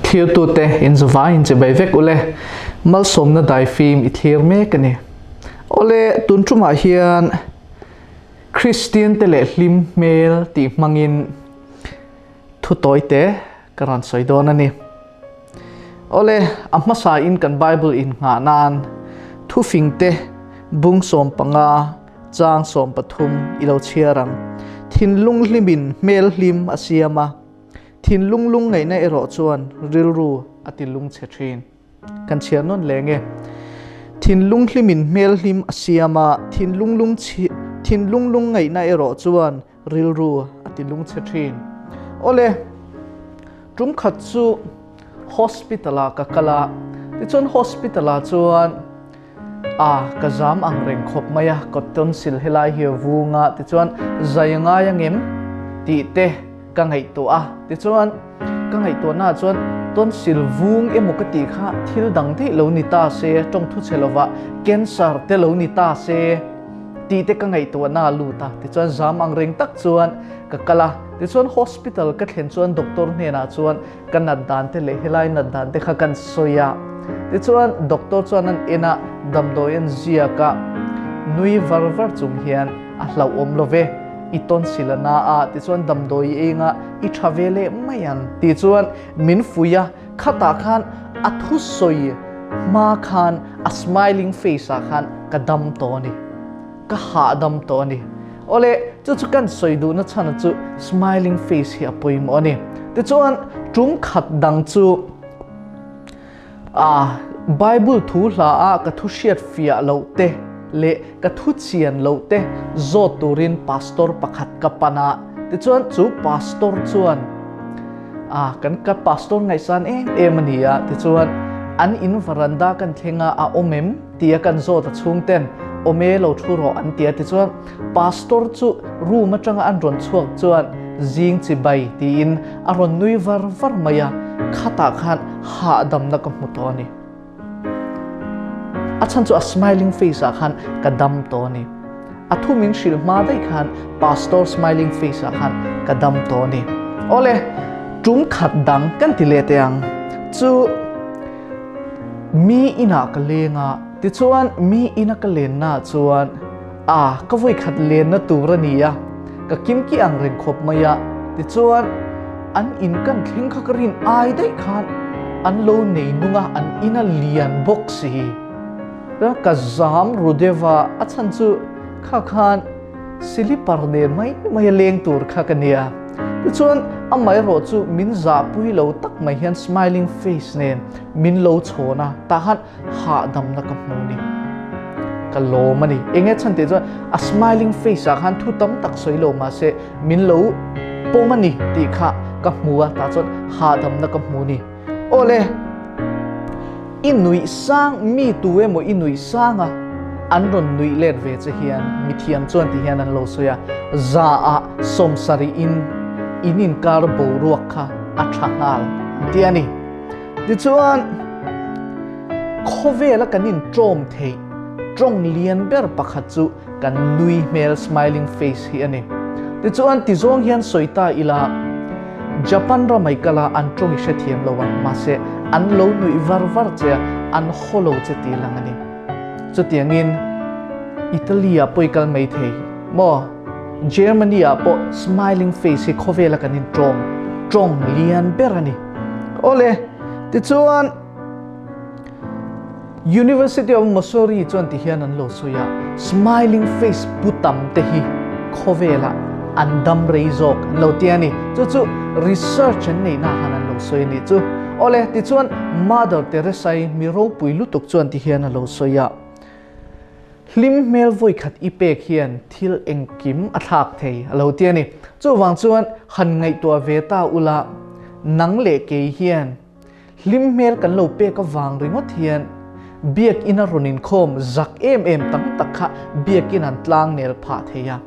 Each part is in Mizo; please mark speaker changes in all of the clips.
Speaker 1: Thirtute in zavai in chibai vek ule. Malsawmna daifim i thlir mek a ni. Awle, tun tumah hian Kristian te leh hlim hmel tih hmangin thu tawi te ka rawn sawi dawn a ni. Awle, a hmasa in kan Bible in nghah nan thufing te bung 15 chang 13 i lo chhiar ang. Thinlung hlimin hmel hlim a siam a, thinlung lung ngaihna erawh chuan rilru a ti lungchhe thin. Kan chhiar nawn leng e. Thinlung hlimin hmel hlim a siam a, thinlung lung thinlung lung ngaihna erawh chuan rilru a ti lungchhe thin. Awle, tum khat chu hospital ah ka kal a, tichuan hospital ah chuan a ka zam ang reng khawp mai a, cotton sil helai hi a vung a, tichuan zai a ngai angem tih te ka ngaihtuah a, tichuan ka ngaihtuahna ah chuan tonsil vung emaw ka tih kha thil dang daih lo ni ta se, tawngthu chhe lovah cancer te lo ni ta se tih te ka ngaihtuahna a lut a, tichuan zam ang reng tak chuan ka kal a, tichuan hospital ka thlen chuan doctor hnenah chuan ka nat dan te leh helai nat dan te kha kan sawi a, tichuan doctor chuan an en a, damdawi an ziak a, nui var var chung hian a hlauhawm lo ve, i tonsil a na a, tichuan damdawi i enga i tha ve leh mai ang tih chuan min fuih a, khatah khan a thusawi hma khan a smiling face ah khan ka dam tawh a ni, ka hahdam tawh a ni. Awle, chu chu kan sawi duhna chhan chu smiling face hi a pawimawh a ni. Tichuan, tum khat dang chu a Bible thu hla a ka thu hriat fiah loh te leh ka thu chian loh te zawt turin pastor pakhat ka pan a. Tichuan, chu pastor chuan a kan ka pastor ngaihsan em em a ni a. Tichuan, an in varanda kan thleng a, a awm em? Tia kan zawt a chhungten awm e lo thu rawh an ti a tichuan pastor chu room atanga an rawn chhuak chuan zing chi bai tiin a rawn nui var var mai a, khatah khan hahdamna ka hmu tawh a ni. A chhan chu a smiling face ah khan ka dam tawh a ni. A thu min hrilh hma daih khan pastor smiling face ah khan ka dam tawh a ni. Awle, tum khat dang kan ti leh teh ang chu. Mi inah ka leng a, tichuan mi ina ka lenna chuan a ka vawikhat lenna tur a ni a, ka kimki ang reng khawp mai a, tichuan an in kan thleng kha ka rin ai daih khan an lo nei nung a, an ina lian bawk si. Ka zam ru deuh a, a chhan chu kha khan Silipar nen mai mai a leng tur kha ka nia. Tichuan amaherawh chu min zahpui lo tak mai hian smiling face nen min lo chhawn a, tah khan hahdamna ka hmu ni. Ka lawm a ni. Enge chhan tih chuan a smiling face ah khan thu tam tak sawi lo mahse min lo pawm a ni tih kha ka hmu a, tah chuan hahdamna ka hmu ni. Awle, i nuih sang mi tu emaw i nuih sang a, an rawn nuih let ve che hian mithiam chuan ti hian an lo sawi a, za ah 70 in in inkar boruak kha a tha nghal an ti a ni. Tichuan, khawvela kan intawm theih tawng lian ber pakhat chu kan nui hmel smiling face hi a ni. Tichuan, tizawng hian sawi ta ila, Japan ramai kala an tawng i hrethiam lo a, mahse an lo nuih var var che a, an haw lo che tih lang a ni. Chutiangin Italy ah pawh i kal mai thei maw? Germany ah pawh smiling face hi khawvela kan in tawng tawng lian ber a ni. Awle, tichuan University of Missouri chuan ti hian an lo sawi a, smiling face pu tam te hi khawvelah an dam rei zawk an lo ti a ni. Chu chu research an neihna khan an lo sawi a nih chu. Awle, tichuan Mother Teresa-i mi ropui lutuk chuan ti hian a lo sawi a, Hlim hmel vawikhat i pek hian thil engkim a thlak thei a lo ti a ni. Chuvang chuan han ngaihtuah ve ta ula, nang leh kei hian Hlim hmel kan lo pek avang ringawt hian biakinn a rawn inkhawm zak em em tam tak kha biakinn an tlang nel phah thei a.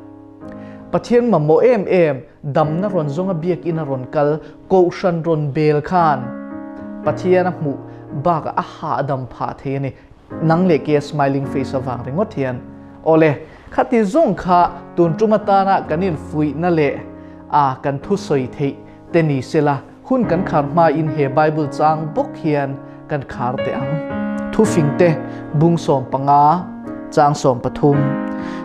Speaker 1: Pathian mamawh em em damna rawn zawnga biakinn a rawn kal kohhran rawn bel khan Pathian a hmuh bakah a hahdam phah thei a ni. Nang leh kei a smiling face avang ringawt hian. Awle, khati zawng kha tun tum atana kan infuihna leh a kan thusawi theih te ni sela. Hun kan khar hmain he Bible chang bawk hian kan khar teh ang. Thufingte bung 15, chang 13.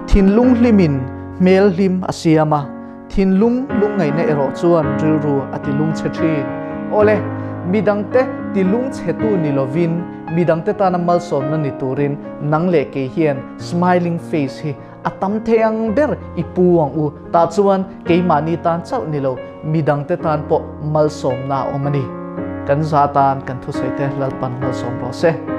Speaker 1: Thinlung hlimin hmel hlim a siam a, thinlung lungngaihna erawh chuan rilru a ti lungchhe thin. Awle, midangte ti lungchhetu ni lovin midangte tana malsawmna ni turin nang leh kei hian smiling face hi A tam thei ang ber i pu ang u. Tah chuan keimahni tan chauh ni lo, midangte tan pawh malsawmna a awm a ni. Kan za tan kan thusawi te Lalpan malsawm rawh se.